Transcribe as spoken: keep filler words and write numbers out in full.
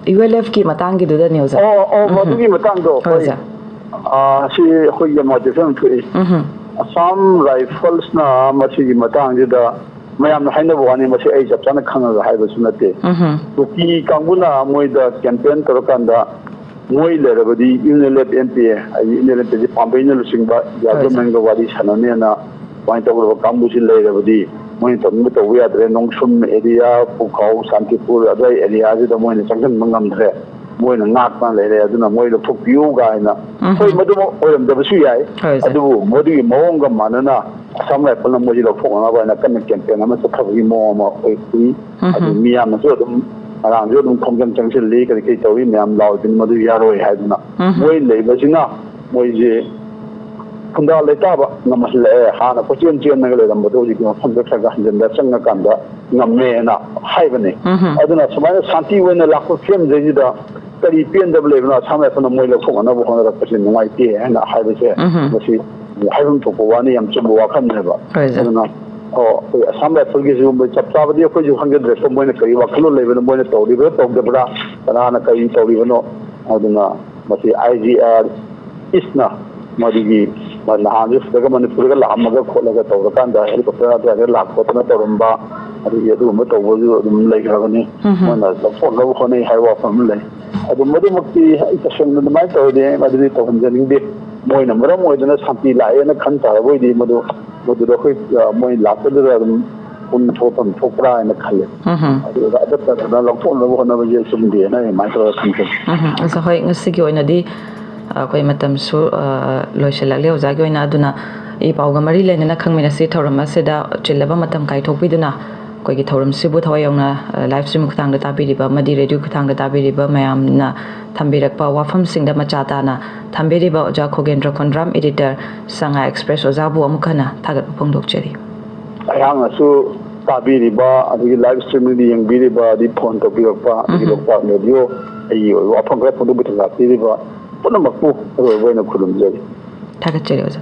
U L ꯑꯦꯐꯀꯤ ꯃꯇꯥꯡꯒꯤꯗꯨꯗꯅꯦ ꯑꯣꯖꯥ꯫ ꯑꯣ ꯑꯣ ꯎꯝ꯫ ꯑꯗꯨꯒꯤ ꯃꯇꯥꯡꯗꯣ ꯍꯣꯏ ꯍꯣꯏ꯫ ꯑꯣꯖꯥ꯫ ꯑꯥ, ꯁꯤ ꯑꯩꯈꯣꯏ ꯌꯥꯝ ꯗꯤꯐ꯭ꯔꯦꯟ ꯊꯣꯛꯏ꯫ ꯎꯝ꯫ ꯑꯁꯥꯝ ꯔꯥꯏꯐꯜꯁꯅ ꯃꯁꯤꯒꯤ ꯃꯇꯥꯡꯁꯤꯗ ꯃꯌꯥꯝꯅ ꯍꯥꯏꯅꯕ ꯋꯥꯅꯤ, ꯃꯁꯤ ꯑꯩ ꯆꯞ ꯆꯥꯅ ꯈꯪꯉꯒ ꯍꯥꯏꯕꯁꯨ ꯅꯠꯇꯦ꯫ ꯎꯝ꯫ ꯀꯨꯀꯤ ꯀꯥꯡꯕꯨꯅ ꯃꯣꯏꯗ ꯀꯦꯝꯄꯦꯟ ꯇꯧꯔꯀꯥꯟꯗ ꯃꯣꯏ ꯂꯩꯔꯕꯗꯤ U L F M P A, ꯍꯥꯏꯗꯤ U L F M P ꯑꯦꯁꯤ ꯄꯥꯝꯕꯩꯅ ꯂꯨꯆꯤꯡꯕ ꯏꯟꯗꯤꯌꯥ ꯍꯣꯏ, ꯁꯥꯔ꯫ ꯒꯣꯔꯃꯦꯟꯒ ꯋꯥꯔꯤ ꯁꯥꯟꯅꯅꯦꯅ ꯑꯗꯨꯃꯥꯏꯅ ꯇꯧꯔꯕ ꯀꯥꯡꯕꯨꯁꯤ ꯂꯩꯔꯕꯗꯤ ꯃꯣꯏꯅ ꯇꯧꯅꯤꯡꯕ ꯇꯧꯕ ꯌꯥꯗ꯭ꯔꯦ꯫ ꯅꯣꯡꯁꯨꯝ ꯑꯦꯔꯤꯌꯥ, ꯄꯨꯈꯥꯎ, ꯁꯥꯟꯇꯤꯄꯨꯔ ꯑꯗꯨꯋꯥꯏ ꯑꯦꯔꯤꯌꯥꯁꯤꯗ ꯃꯣꯏꯅ ꯆꯪꯁꯤꯟꯕ ꯉꯝꯗ꯭ꯔꯦ, ꯃꯣꯏꯅ ꯉꯥꯛꯇꯅ ꯂꯩꯔꯦ, ꯑꯗꯨꯅ ꯃꯣꯏ ꯂꯧꯊꯣꯛꯄꯤꯌꯨ ꯀꯥꯏꯅ꯫ ꯎꯝ꯫ ꯍꯣꯏ, ꯃꯗꯨꯃꯛ ꯑꯣꯏꯔꯝꯗꯕꯁꯨ ꯌꯥꯏ꯫ ꯍꯣꯏ, ꯁꯥꯔ꯫ ꯑꯗꯨꯕꯨ ꯃꯗꯨꯒꯤ ꯃꯑꯣꯡꯒ ꯃꯥꯟꯅꯅ ꯑꯁꯥꯝ ꯔꯥꯏꯐꯜꯅ ꯃꯣꯏꯁꯤ ꯂꯧꯊꯣꯛꯅꯅꯕ ꯍꯥꯏꯅ ꯀꯟꯅ ꯀꯦꯝꯄꯦꯟ ꯑꯃ ꯆꯠꯊꯕꯒꯤ ꯃꯑꯣꯡ ꯑꯃ ꯑꯩꯈꯣꯏ ꯎꯏ꯫ ꯎꯝ꯫ ꯑꯗꯨ ꯃꯤꯌꯥꯝꯅꯁꯨ ꯑꯗꯨꯝ ꯉꯔꯥꯡꯁꯨ ꯑꯗꯨꯝ ꯈꯣꯡꯖꯪ ꯆꯪꯁꯤꯜꯂꯤ, ꯀꯔꯤ ꯀꯔꯤ ꯇꯧꯔꯤ, ꯃꯌꯥꯝ ꯂꯥꯎꯔꯤꯗꯨꯅ ꯃꯗꯨ ꯌꯥꯔꯣꯏ ꯍꯥꯏꯗꯨꯅ꯫ ꯎꯝ꯫ ꯃꯣꯏ ꯂꯩꯕꯁꯤꯅ ꯃꯣꯏꯁꯦ ꯈꯨꯟꯗꯥ ꯂꯩꯇꯥꯕ ꯉꯝꯍꯜꯂꯛꯑꯦ꯫ ꯍꯥꯟꯅ ꯀꯣꯏꯆꯦꯟ ꯆꯦꯟꯂꯒ ꯂꯩꯔꯝꯕꯗꯣ ꯍꯧꯖꯤꯛꯇꯤ ꯃꯐꯝꯗ ꯈꯔ ꯈꯔ ꯍꯟꯖꯤꯟꯗ ꯆꯪꯉꯀꯥꯟꯗ ꯉꯝꯃꯦꯅ ꯍꯥꯏꯕꯅꯤ꯫ ꯎꯝ꯫ ꯑꯗꯨꯅ ꯁꯨꯃꯥꯏꯅ ꯁꯥꯟꯇꯤ ꯑꯣꯏꯅ ꯂꯥꯛꯄ ꯐꯤꯕꯝꯁꯤꯗꯩꯁꯤꯗ ꯀꯔꯤ ꯄꯦꯟꯗꯕ ꯂꯩꯕꯅꯣ? ꯑꯁꯥꯝ ꯔꯥꯏꯐꯜꯅ ꯃꯣꯏ ꯂꯧꯊꯣꯛꯅꯅꯕ ꯍꯣꯠꯅꯔꯛꯄꯁꯦ ꯅꯨꯡꯉꯥꯏꯇꯦ ꯍꯥꯏꯅ ꯍꯥꯏꯕꯁꯦ ꯎꯝ꯫ ꯃꯁꯤ ꯍꯥꯏꯐꯝ ꯊꯣꯛꯄ ꯋꯥꯅꯤ, ꯌꯥꯝ ꯆꯨꯝꯕ ꯋꯥꯐꯝꯅꯦꯕ꯫ ꯍꯣꯏ, ꯁꯥꯔ꯫ ꯑꯗꯨꯅ ꯑꯣ, ꯑꯩꯈꯣꯏ ꯑꯁꯥꯝ ꯔꯥꯏꯐꯜꯒꯤꯁꯨ ꯃꯣꯏ ꯆꯞ ꯆꯥꯕꯗꯤ ꯑꯩꯈꯣꯏꯁꯨ ꯈꯪꯖꯗ꯭ꯔꯦꯀꯣ, ꯃꯣꯏꯅ ꯀꯔꯤ ꯋꯥꯈꯜꯂꯣꯟ ꯂꯩꯕꯅꯣ, ꯃꯣꯏꯅ ꯇꯧꯔꯤꯕ꯭ꯔꯥ ꯇꯧꯗꯕ꯭ꯔꯥ, ꯀꯅꯥꯅ ꯀꯔꯤ ꯇꯧꯔꯤꯕꯅꯣ꯫ ꯑꯗꯨꯅ ꯃꯁꯤ ꯑꯥꯏ ꯖꯤ ꯑꯥꯔ ꯏꯁꯅ ꯃꯗꯨꯒꯤ ꯅꯍꯥꯟꯁꯨ ꯁꯤꯗꯒ ꯃꯅꯤꯄꯨꯔꯗꯒ ꯂꯥꯛꯑꯝꯃꯒ ꯈꯣꯠꯂꯒ ꯇꯧꯔꯀꯥꯟꯗ ꯍꯦꯂꯤꯀꯣꯞꯇꯔ ꯑꯗꯨꯋꯥꯏꯗ ꯂꯥꯛ ꯈꯣꯠꯇꯅ ꯇꯧꯔꯝꯕ, ꯑꯗꯨꯒꯤ ꯑꯗꯨꯒꯨꯝꯕ ꯇꯧꯕꯁꯨ ꯑꯗꯨꯝ ꯂꯩꯈ꯭ꯔꯕꯅꯤ꯫ ꯎꯝ꯫ ꯃꯣꯏꯅ ꯂꯧꯊꯣꯛꯅꯕ ꯍꯣꯠꯅꯩ ꯍꯥꯏꯕ ꯋꯥꯐꯝ ꯑꯃ ꯂꯩ꯫ ꯑꯗꯨ ꯃꯗꯨꯃꯛꯇꯤ ꯑꯩ ꯇꯁꯦꯡꯅ ꯑꯗꯨꯃꯥꯏꯅ ꯇꯧꯔꯗꯤ ꯃꯗꯨꯗꯤ ꯇꯧꯍꯟꯖꯅꯤꯡꯗꯦ꯫ ꯃꯣꯏꯅ ꯃꯔꯝ ꯑꯣꯏꯗꯅ ꯁꯥꯟꯇꯤ ꯂꯥꯛꯑꯦꯅ ꯈꯟ ꯇꯥꯔꯕꯣꯏꯗꯤ ꯃꯗꯨ, ꯃꯗꯨꯗ ꯑꯩꯈꯣꯏ, ꯑ, ꯃꯣꯏ ꯂꯥꯛꯄꯗꯨꯗ ꯑꯗꯨꯝ ꯄꯨꯛꯅꯤꯡ ꯊꯣꯛꯐꯝ ꯊꯣꯛꯄ꯭ꯔꯥ ꯍꯥꯏꯅ ꯈꯜꯂꯦ꯫ ꯎꯝ꯫ ꯑꯗꯨꯒ ꯑꯗꯠꯇꯗꯅ ꯂꯧꯊꯣꯛꯅꯕ ꯍꯣꯠꯅꯕꯁꯦ ꯆꯨꯝꯗꯦꯅ ꯑꯩ ꯑꯗꯨꯃꯥꯏꯅ ꯇꯧꯔꯒ ꯈꯟꯖꯩ꯫ ꯎꯝ꯫ ꯑꯁ, ꯍꯣꯏ, ꯉꯁꯤꯒꯤ ꯑꯣꯏꯅꯗꯤ ꯑꯩꯈꯣꯏ ꯃꯇꯝꯁꯨ, ꯑ, ꯂꯣꯏꯁꯤꯜꯂꯛꯂꯦ ꯑꯣꯖꯥꯒꯤ ꯑꯣꯏꯅ꯫ ꯑꯗꯨꯅ ꯏ ꯄꯥꯎꯒ ꯃꯔꯤ ꯂꯩꯅꯅ ꯈꯪꯃꯤꯟꯅꯁꯤ ꯊꯧꯔꯝ ꯑꯁꯤꯗ ꯆꯤꯜꯂꯕ ꯃꯇꯝ ꯀꯥꯏꯊꯣꯛꯄꯤꯗꯨꯅ ꯑꯩꯈꯣꯏꯒꯤ ꯊꯧꯔꯝꯁꯤꯕꯨ ꯊꯋꯥꯏ ꯌꯥꯎꯅ, ꯑ, ꯂꯥꯏꯚ ꯁ꯭ꯇ꯭ꯔꯤꯝ ꯈꯨꯠꯊꯥꯡꯗ ꯇꯥꯕꯤꯔꯤꯕ ꯑꯃꯗꯤ ꯔꯦꯗꯤꯑꯣ ꯈꯨꯠꯊꯥꯡꯗ ꯇꯥꯕꯤꯔꯤꯕ ꯃꯌꯥꯝꯅ ꯊꯝꯕꯤꯔꯛꯄ ꯋꯥꯐꯝꯁꯤꯡꯗ ꯃꯆꯥ ꯇꯥꯅ ꯊꯝꯕꯤꯔꯤꯕ ꯑꯣꯖꯥ ꯈꯣꯒꯦꯟꯗ꯭ꯔ ꯈꯣꯟꯗ꯭ꯔꯥꯝ, ꯏꯗꯤꯇꯔ, ꯁꯉꯥꯏ ꯑꯦꯛꯁꯄ꯭ꯔꯦꯁ ꯑꯣꯖꯥꯕꯨ ꯑꯃꯨꯛ ꯍꯟꯅ ꯊꯥꯒꯠꯄ ꯐꯣꯡꯗꯣꯛꯆꯔꯤ꯫ ꯑꯩꯍꯥꯛꯅꯁꯨ ꯇꯥꯕꯤꯔꯤꯕ, ꯑꯗꯒꯤ ꯂꯥꯏꯚ ꯁ꯭ꯇ꯭ꯔꯤꯝꯗ ꯌꯦꯡꯕꯤꯔꯤꯕ, ꯑꯗꯒꯤ ꯐꯣꯟ ꯇꯧꯕꯤꯔꯛꯄ, ꯑꯗꯒꯤ ꯎꯝ꯫ ꯂꯣꯛꯇꯥꯛ ꯔꯦꯗꯤꯑꯣ ꯑꯩꯒꯤ ꯑꯣꯏꯕ ꯋꯥꯐꯝ ꯈꯔ ꯐꯣꯡꯗꯣꯛꯄ ꯇꯥꯟꯖꯥ ꯄꯤꯔꯤꯕ ꯄꯨꯝꯅꯃꯛꯄꯨ ꯑꯔꯣꯏꯕ ꯑꯣꯏꯅ ꯈꯨꯔꯨꯝꯖꯔꯤ꯫ ꯊꯥꯒꯠꯆꯔꯤ ꯑꯣꯖꯥ꯫